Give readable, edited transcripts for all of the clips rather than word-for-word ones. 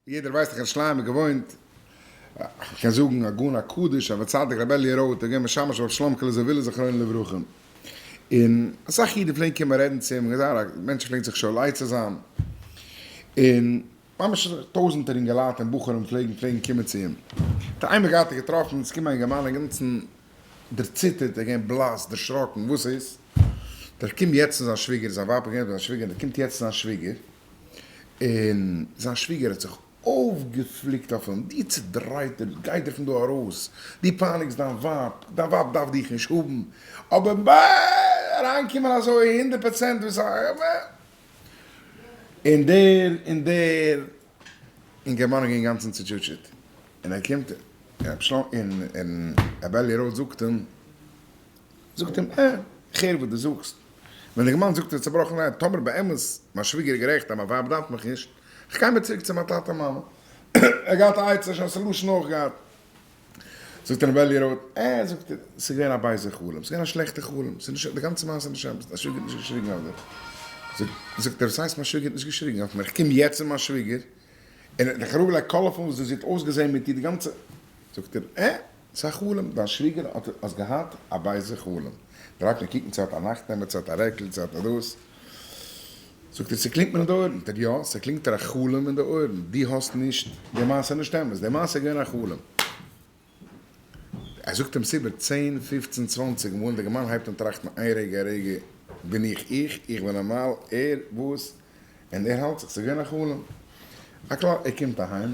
יעדער ווייסט דאך אין ירושלים איז געוואוינט, כ'קען זאגן הגאון הקדוש הרב הצדיק רבי אלי' ראטה, געווען משמש רבי שלומ'קעלע זוויהלער זכרונו לברכה, און אסאך אידן פלעגן קומען רעדן צו אים, מענטשן פלעגן זיך שואל עצה זיין, און ממש טויזענטער אינגעלייט און בחורים פלעגן פלעגן קומען צו אים. האט ער איינמאל געהאט געטראפן, עס קומט א אינגערמאן אינגאנצן דערציטערט, ער געווען בלאס, דערשראקן, וואס איז? דער קומט יעצט צו זיין שוויגער, זיין ווייב איז געווען ביי זיין שוויגער, דער קומט יעצט צו זיין שוויגער, און זיין שוויגער האט זיך אויפגעפליקט אויף אים, דו צודרייטער, גיי דיר פון דא ארויס, דו פייניגסט דיין ווייב, דיין ווייב דארף דיך נישט האבן, אבער אריינקומען אזוי 100% וואס א. און דער און דער אינגערמאן איז אינגאנצן צוטשוטשעט, און ער קומט און און רבי אלי' ראטה זאגט אים, זאגט אים, אה, איך הער וואס דו זאגסט, ווען דער אינגערמאן זאגט ער צובראכן לייב, טאמער באמת מיין שוויגער איז גערעכט אז מיין ווייב דארף מיך נישט, איך גיי מיר צוריק צו מיין טאטע מאמע, ער האט געהאט א עצה, שוין א solution אויך געהאט. זאגט רבי אלי' ראטה, אה, זאגט ער, ס'איז געווען א בייזע חלום, ס'איז געווען א שלעכטע חלום, ס'איז נישט, די גאנצע מעשה איז נישט אמת, דיין שוויגער האט נישט געשריגן אויף דיר. זאגט ער, וואס הייסט מיין שוויגער האט נישט געשריגן אויף מיר, איך קום יעצט צו מיין שוויגער, און ער האט מיך אראפגעלייגט colorful וואס זי האט אויסגעזען מיט איר די גאנצע, זאגט ער, אה, ס'איז א חלום, דיין שוויגער האט האסט געהאט א בייזע חלום, דרייט מיר קוקן צו האט א נאכט-העמד, צו האט א רעקל, צו האט א דאס. זאגט ער, ס'קלינגט מיר אין די אויערן. זאגט ער, יא, ס'קלינגט דיר א חלום אין די אויערן, דו האסט נישט, די מעשה איז נישט אמת, די מעשה איז געווען א חלום. ער זאגט אים עס איבער צען, פופצן, צוואנציג מאל, און דער אינגערמאן הייבט אן טראכטן, איין רגע, א רגע, בין איך איך, איך בין נארמאל, ער, וואס? און ער האלט זיך, ס'איז געווען א חלום. הכלל, ער קומט אהיים, ער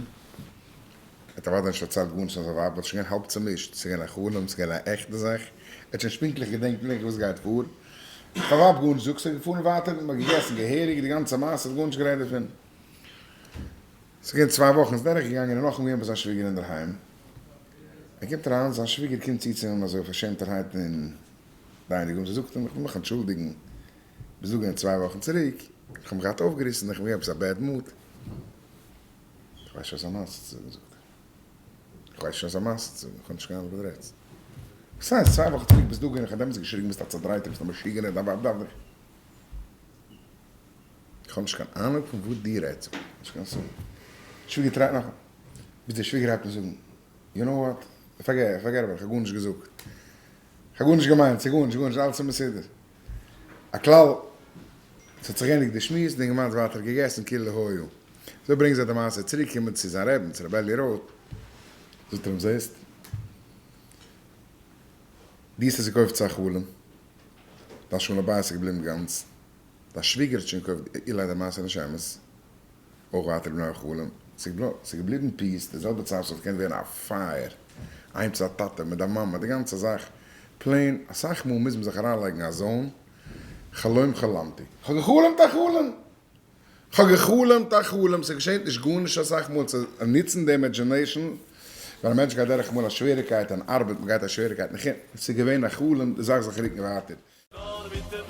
האט אוודאי נישט פארציילט גארנישט פאר זיין ווייב, ווייל שוין געווען האלב צומישט, ס'איז געווען א חלום, ס'איז געווען א עכטע זאך, ער האט שוין נישט פונקטליך געדענקט פונקטליך וואס גייט פאר, פאר ווייב גארנישט זאגט, ס'איז געפארן ווייטער, מ'האט געגעסן געהעריג, די גאנצע מעשה, האט גארנישט גערעדט דערפון. ס'איז געווען צוויי וואכן, איז דורך געגאנגען און נאכאמאל געווען ביי זיין שוויגער אינדערהיים, ער קומט אריין, זיין שוויגער קומט צו צו אים אזוי פארשעמטערהייט און דיינונג רום, זי זאגט אים, איך וויל מיך אנטשולדיגן, ביסט דא געווען צוויי וואכן צוריק, איך האב מיך געהאט אויפגעריסן, איך בין געווען עפעס א bad mood. איך ווייס נישט וואס א מעשה צו זאגן זאגט ער. איך ווייס נישט וואס א מעשה צו זאגן, איך האב נישט קיין אנונג וואס דו רעדסט. וואס הייסט צוויי וואכן צוריק ביסט דא געווען, איך האב דעמאלטס געשריגן ביסט א צעדרייטער ביסט א משוגענער דיין ווייב דארף דיך. איך האב נישט קיין אהנונג פון וואס דו רעדסט זאגט ער, נישט קיין סוד. שוויגער try ט נאכאמאל, ביז דער שוויגער הייבט אן זאגן, you know what, forget about it, איך האב גארנישט געזאגט. איך האב גארנישט געמיינט, ס'איז גארנישט, גארנישט, אלעס איז מסודר. הכלל, ס'האט זיך געענדיגט די שמועס, די אינגערמאן האט ווייטער געגעסן כאילו היה. אזוי ברענגט זיך די מעשה, צוריק קומען צו זיין רעבין, צו רבי אלי' ראטה, זאגט ער אים, זעסט, דו האסט עס געקויפט צו א חלום, דיין שלום בית איז געבליבן גאנץ, דיין שוויגער האט שוין געקויפט, אולי די מעשה איז נישט אמת, אויך ווייטער געבליבן א חלום, ס'איז געבליבן peace, די זעלבע צייט ס'וואלט געקענט ווערן א פייער, איינס צו א טאטע מיט די מאמע, די גאנצע זאך, plain, אסאך מאל מוז מען זיך אריינלייגן א zone, חלום חלמתי. כ'האב געחלומט א חלום! כ'האב געחלומט א חלום! ס'געשענט נישט גארנישט אסאך מאל צו נוצן די imagination, ווען א מענטש גייט דורך אמאל א שוועריקייט אין ארבעט, מ'גייט א שוועריקייט אין חינוך, ס'איז געווען א חלום, די זאך זאל זיך רוקן ווייטער. נאר מיט.